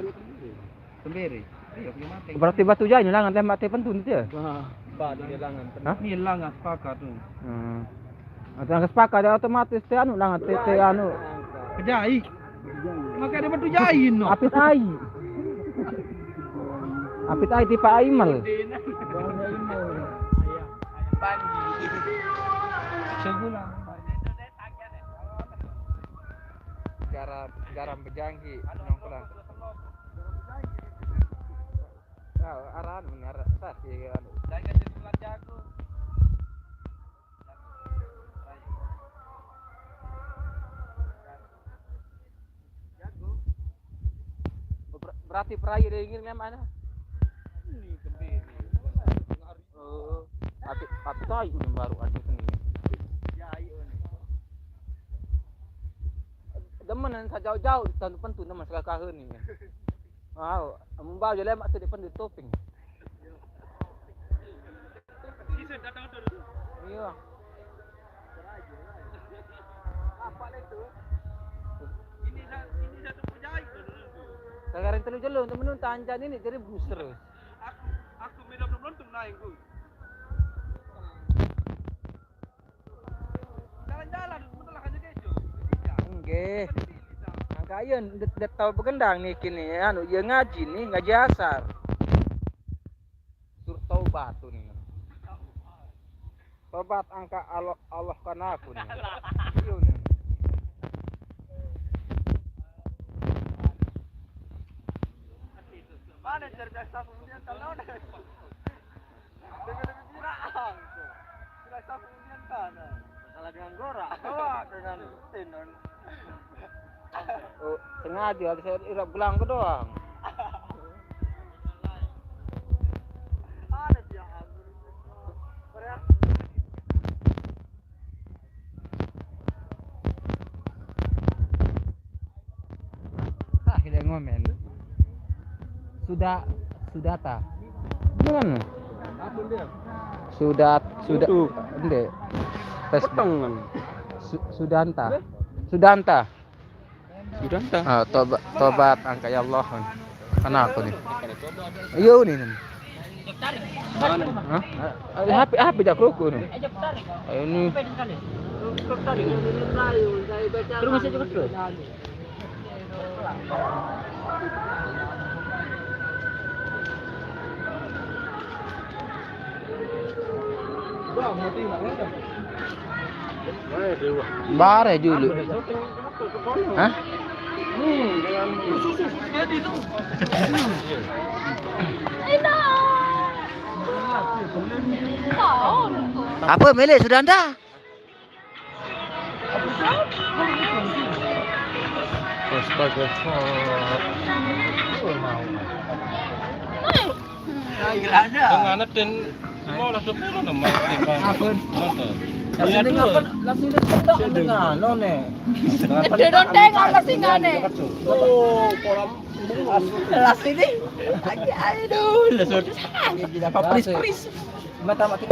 Tembere. Iya, di Mateng. Berarti batu jai langan tembak te pentun itu ya? Wah, batu jai langan. Hah? Ini langan sepakat tuh. Hmm. Ada yang sepakat, dia otomatis te anu langan te, te anu. Kejai. Makanya dia batu jai no. Api tai. Api tai tipe Aimal. Sebulan. Garam, garam bejangki, nongkrong. Nah, arahan benar, tas ya kan. Ber-, berarti perayu dari ngirim mana? Ini kembali. Oh, tapi, tapi tahu ini baru ada sini. Demen yang jauh-jauh, tentu pentu teman sekali kahun ini. Wow, membau je lemak tu depan di toping. Iya. Sekarang telu jelo untuk menunta anjan ini jadi bus terus. Aku, aku minum belum naik, Bu. Jalan-jalan, sebentar lah aja kejo. Nggih. Angka yen ndet, ndet tau begendang niki nih, anu, ya ngaji nih, ngaji asar. Sur taubat tuh nih. Tobat angka Allah, Allah kan aku nih. Iya nih. Mana cerdas aku kemudian kalau Dengan lebih viral. Viral satu kemudian kan. Masalah dengan Gora. Oh, dengan Tenon. Oh, sengaja ada saya irap gelang ke doang. Ada dia. Ah, dia ngomen. Sudah, Sudata. Beneran? Sudat, Sudat, ndek. Tes Peteng kan? Su-, Sudanta. Sudanta. Sudanta. Ah, toba-, tobat angka ya Allah. Kan aku nih. Iya, ini nih. Mana? Hah? Eh, H P, H P jak rokok nih. Ayo nih. Terus masih cepat terus. Bare dulu. Hah? Apa milik sudah anda? Astaga. Tengah netin. Mau lah sepuluh nama. Apa? Langsung dia apa? Langsung dia cetak dengan none. Dia donteng apa sih ngane? Oh, kolam. Las ini. Aduh, las udah. Gila, apa pris-pris. Mata mati.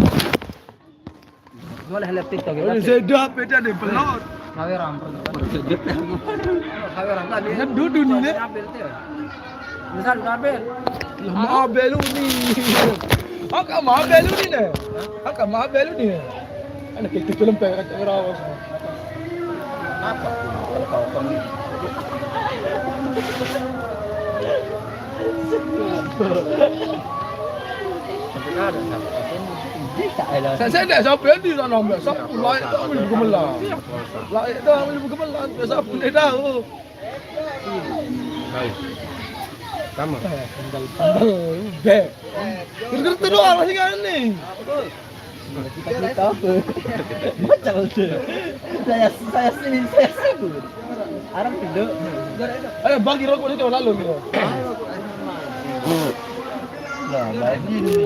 Boleh lihat TikTok kita. Aduh, saya dah beda deh, pelot. Kawé rampung. Kawé rampung. Kan duduk nih, Nek. Misal kabel. Lah, mau belu nih. Aku mau belu nih, Nek. Aku mau belu nih. Anak itu film pengen kacau rawas. Apa? Kalau kau kami. Saya, saya tidak sampai di sana, Mbak. Saya mulai itu mulai gemelan. Lah, itu mulai gemelan, saya pun tidak tahu. Baik. Sama. Eh, sendal, sendal, udah. Gerger doang masih kan nih. Kita, kita apa? Bocah udah. Saya, saya sini, saya sini. Arang duduk. Ayo bagi rokok itu lalu gitu. Nah, baik ini.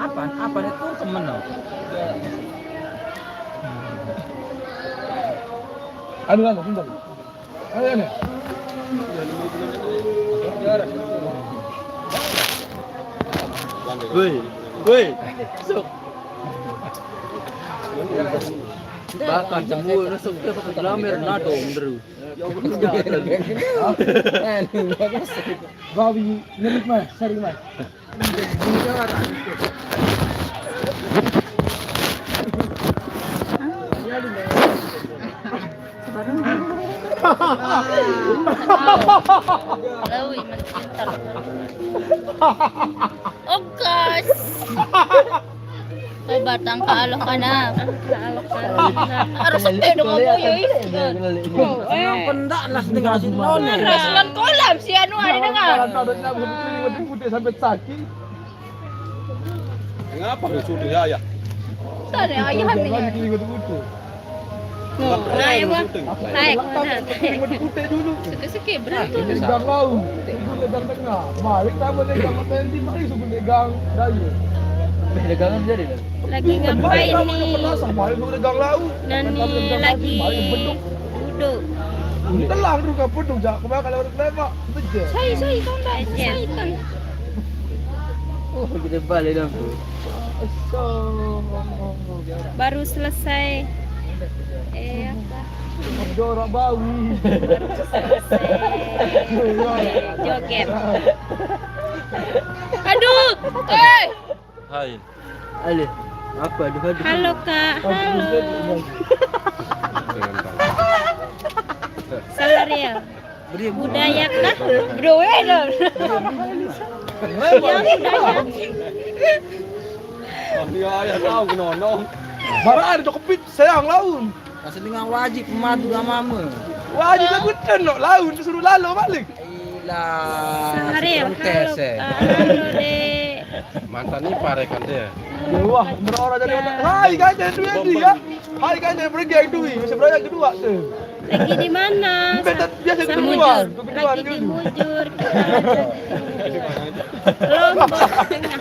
Apa? Apa itu temen lo? Anu, anu, bentar. Anu, anu. Woi, woi, sok. Bakal jemur, sok dia pakai glamer, nado, bener. Babi, ngerit mah, sering mah. Lawi, mencinta. Oh, guys. Kau batang ka aloh kana. Ka aloh kana. Harus sampai dong ngomong, yoi. Oh, eh. Pendak lah setengah sini. Harus nonton kolam si anu ada dengar. Kalau ada yang putih sampai sakit. Ngapa lu suruh ya, ya? Tadi ayah nih. Lagi ikut-ikut. Naik, Bang. Naik, naik. Putih dulu. Suka-suka berantem. Ini gang laut. Itu gang tengah. Balik sama dia gang Tendi, mari suku dia gang Dayu. Lagi ngapain nih? Mari suku dia gang laut. Nani lagi duduk. Telah dulu kapun dong, jak. Kemarin kalau orang tembak, beje. Saya, saya, tau ndak? Saya, tau. Oh, kita balik dong. Baru selesai. Eh, apa? Jorok bau. Baru selesai. Joget. Aduh, eh. Hai. Ale, apa? Aduh, aduh. Halo, Kak. Halo. Salah ya. Budaya kah? Bro, eh, dong. Ya, budaya. Iya, ya tahu kenono. Barang ada cokepit sayang laun. Kasih dengan wajib pemadu sama mama. Wajib aku tenok laun disuruh lalu balik. Ilah. Saharil, halo, Kak. Halo, Dek. Mantan ipar ya kan dia. Ya, wah, berora jadi mana? Hai, kan jadi duit dia. Hai, kan jadi pergi yang duit, masih berapa kedua tu? Lagi di mana? Biasa kedua, kedua lagi dulu. Di Mujur. Lombok Tengah.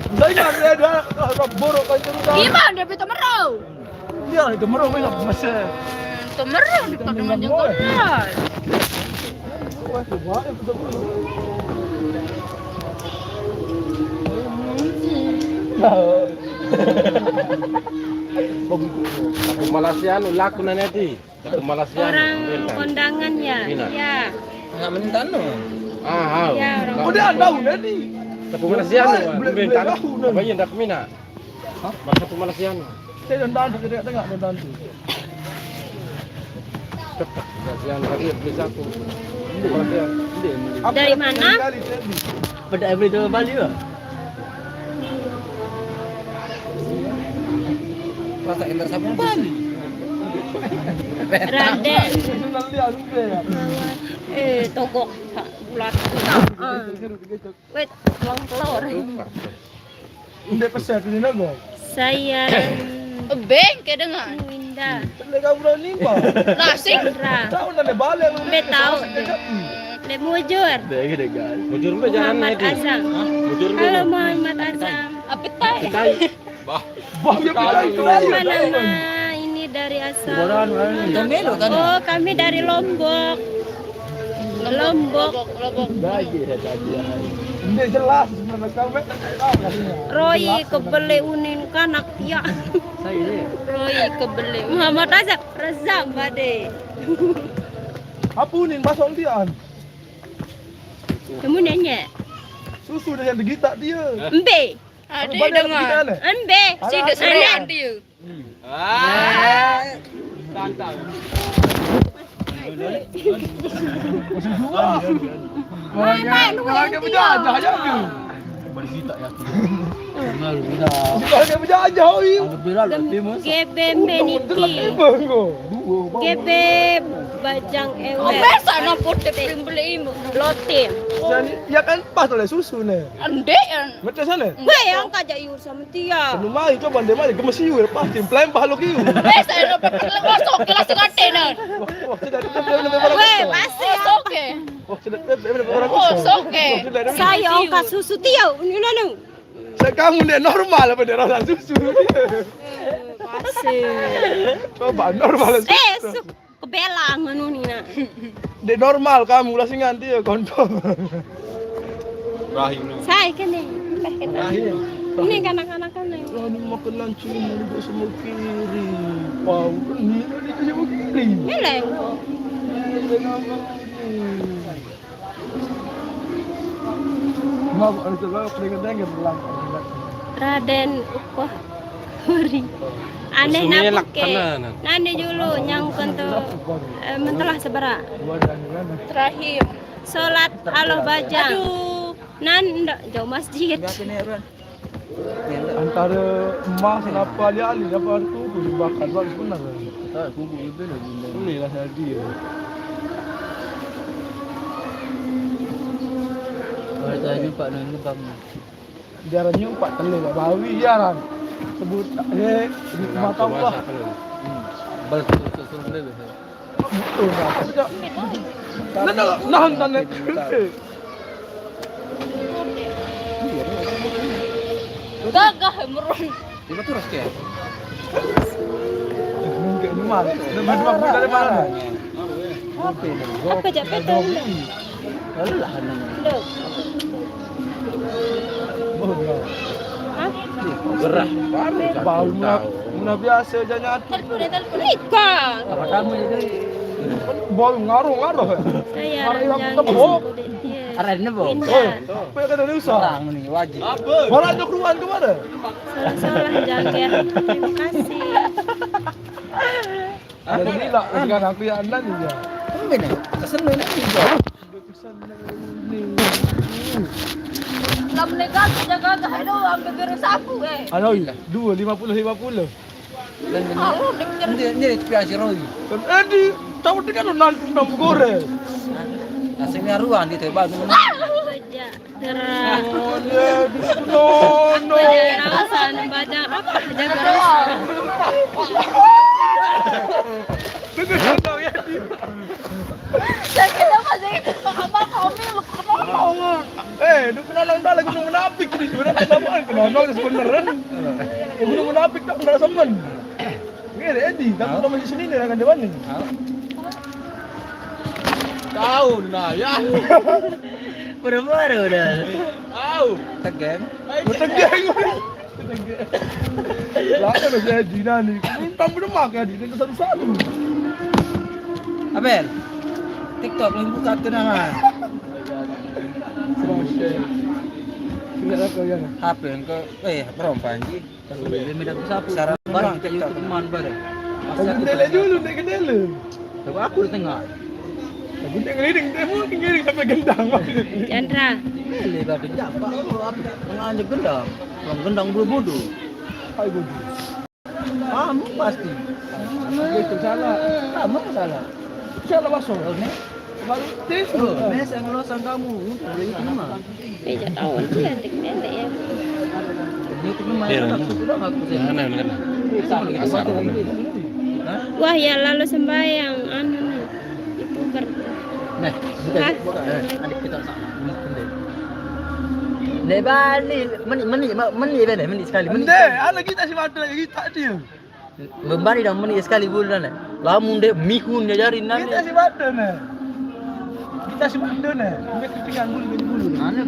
Saya ada, ada borok kan cerita. Gimana dia betul merau? Iya, itu merong enak masa. Itu merong di Padang Jenggolan. Wah, coba ya, betul. Malasian laku nanti. Orang kondangan ya? Iya. Nggak menentang no. Ah, hau. Iya, orang. Udah tahu nanti. Tapi Malasian, apa yang tak mina? Hah? Masa pemalasan? Saya dan tadi kita tengok dan tadi. Kasihan tadi beli satu. Dari mana? Beda beli dua Bali lah. Rasa kita sapu Bali. Raden. Eh, togok, Pak. Bulat. Ah. Wait, telur-telur. Saya Beng ke dengan. Winda. Lah, sing. Sandra. Tahu nane balik. Be tahu. Le mujur. Mujur be jalan Muhammad Azam. Mujur be. Halo, Muhammad Azam. Apa tai? Bah, dia bilang itu. Nama ini dari asal. Oh, kami dari Lombok. Lombok. Ini jelas sebenarnya. Roy kebele unin kanak ya. Roy kebele. Muhammad Razak, Razak bade. Apa unin basok dia? Kamu nanya. Susu dengan digitak dia. Embe. Ada dengan. Embe. Sida serean dia. Ah. Tantang. Mana lu yang penjajah aja tu. Bersitak ya. Kenal dah. Bukan dia penjajah oi. Ada berat lah, Timus. G B Meniti. G B Bajang Ewe. Oh, biasa nak potek pembeli imu. Lotim. Ya kan pas oleh susu ni. Andek kan. Macam sana. Weh, angkat jak iur sama Tia. Belum mai coba dia mai gemes iur pasti pelempah lo kiu. Eh, saya lo masuk kelas tengah tenan. Wah, wah, tidak ada dia lebih orang. Weh, pasti. Oh, oke. Wah, tidak ada dia lebih orang. Oh, oke. Saya angkat susu Tia, ini lalu. Saya kamu ni normal apa dia rasa susu? Pasti. Coba normal susu. Eh, su- Kebelang anu ni nak. Dek normal kamu lah singan dia kontol. Rahim ni. Saya kena. Rahim. Ini kanak-kanak kan ni. Rahim makan lancing ni dia semua kiri. Pau ni dia semua kiri. Meleng. Maaf, ada sebab peringatan yang berlaku. Raden Ukoh Huri. Aneh nabuke. Nane julu nyangkon tu, eh, mentelah sebera. Terakhir. Solat alo bajang. Aduh. Nan ndak jauh masjid. Antara emas apa alih-alih apa tu aku dibakar baru sebenarnya. Tak kubu itu lah bunda. Boleh lah tadi. Kalau tanya Pak Nani bang. Dia nyumpak telur kat bawi dia kan. Sebut eh mata Allah. Bal tu tu tu tu. Betul lah. Nah, nah, nah, nah. Gagah merun. Dia betul ras ke? Mungkin rumah. Dia dua puluh dari mana? Apa je petai? Alah, anak. Dok. Oh, ya. Hah? Gerah, baru bau satu muna, tahun. Muna biasa je nyatu. Telepon, telepon. Nikah. Apa kamu itu? Bau ngaruh-ngaruh. Saya orang yang tembok. Arahnya bau. Pindah. Apa yang kata dia usah? Orang ni wajib. Apa? Malah ada keluhan ke mana? Salah-salah jangkir. Terima kasih. Ada gila sekarang aku yang anda ni je. Ini ni, kesenangan ni je. Lam legal kerja gagah tu ambil biru sapu eh. Alah, dua lima puluh lima puluh. Kalau dia Ini ni P H Roy. Kan Edi tahu dia kan nanti nang goreng. Asing ni aruan dia tu baru. Kerja. Oh, dia dia no no. Kerja rasa baca apa? Kerja rasa. Dia kena tahu ya. Saya kena apa saya kena apa kami lu kenapa? Eh, dia kena nang dah lagi nang menapik ni. Sebenarnya tak apa kena nang sebenarnya. Dia kena menapik tak kena semen. Ni Edi, tak kena masih sini ni akan dewan ni. Tahu nah ya. Baru-baru dah. Tahu. Tegeng. Tegeng. Lah ada saya Edi dah ni. Tamu demak ya Edi, dia satu-satu. Abel. TikTok lu buka tu nama. Tidak apa ya. H P yang ke eh perompan ji. Dia minta sapu. Saran barang kat YouTube man barang. Aku tele dulu, naik ke tele. Tapi aku di tengah. Aku tengah ngiring, dia pun ngiring sampai gendang. Chandra. Boleh dah kejap. Pak, apa? Tengah aja gendang. Orang gendang bodoh-bodoh. Hai bodoh. Kamu pasti. Itu salah. Kamu salah. Salah masuk. Baru tes lo. Mes yang lo sang kamu. Boleh itu mah. Meja tahun dia tik nende ya. Itu mah. Iya, sudah ngaku saya. Mana, mana? Asar. Wah, ya lalu sembahyang anu nih. Itu ber. Nah, bukan. Bukan. Adik kita sama. Lebani, meni, meni, meni, meni, meni sekali, meni. Ende, ala kita si Bado lagi tak dia. Membani dan meni sekali bulan. Lamun de mihun dia jari nane. Kita si Bado ne. Kita si Bado ne. Kita ketinggalan bulu bulu. Anu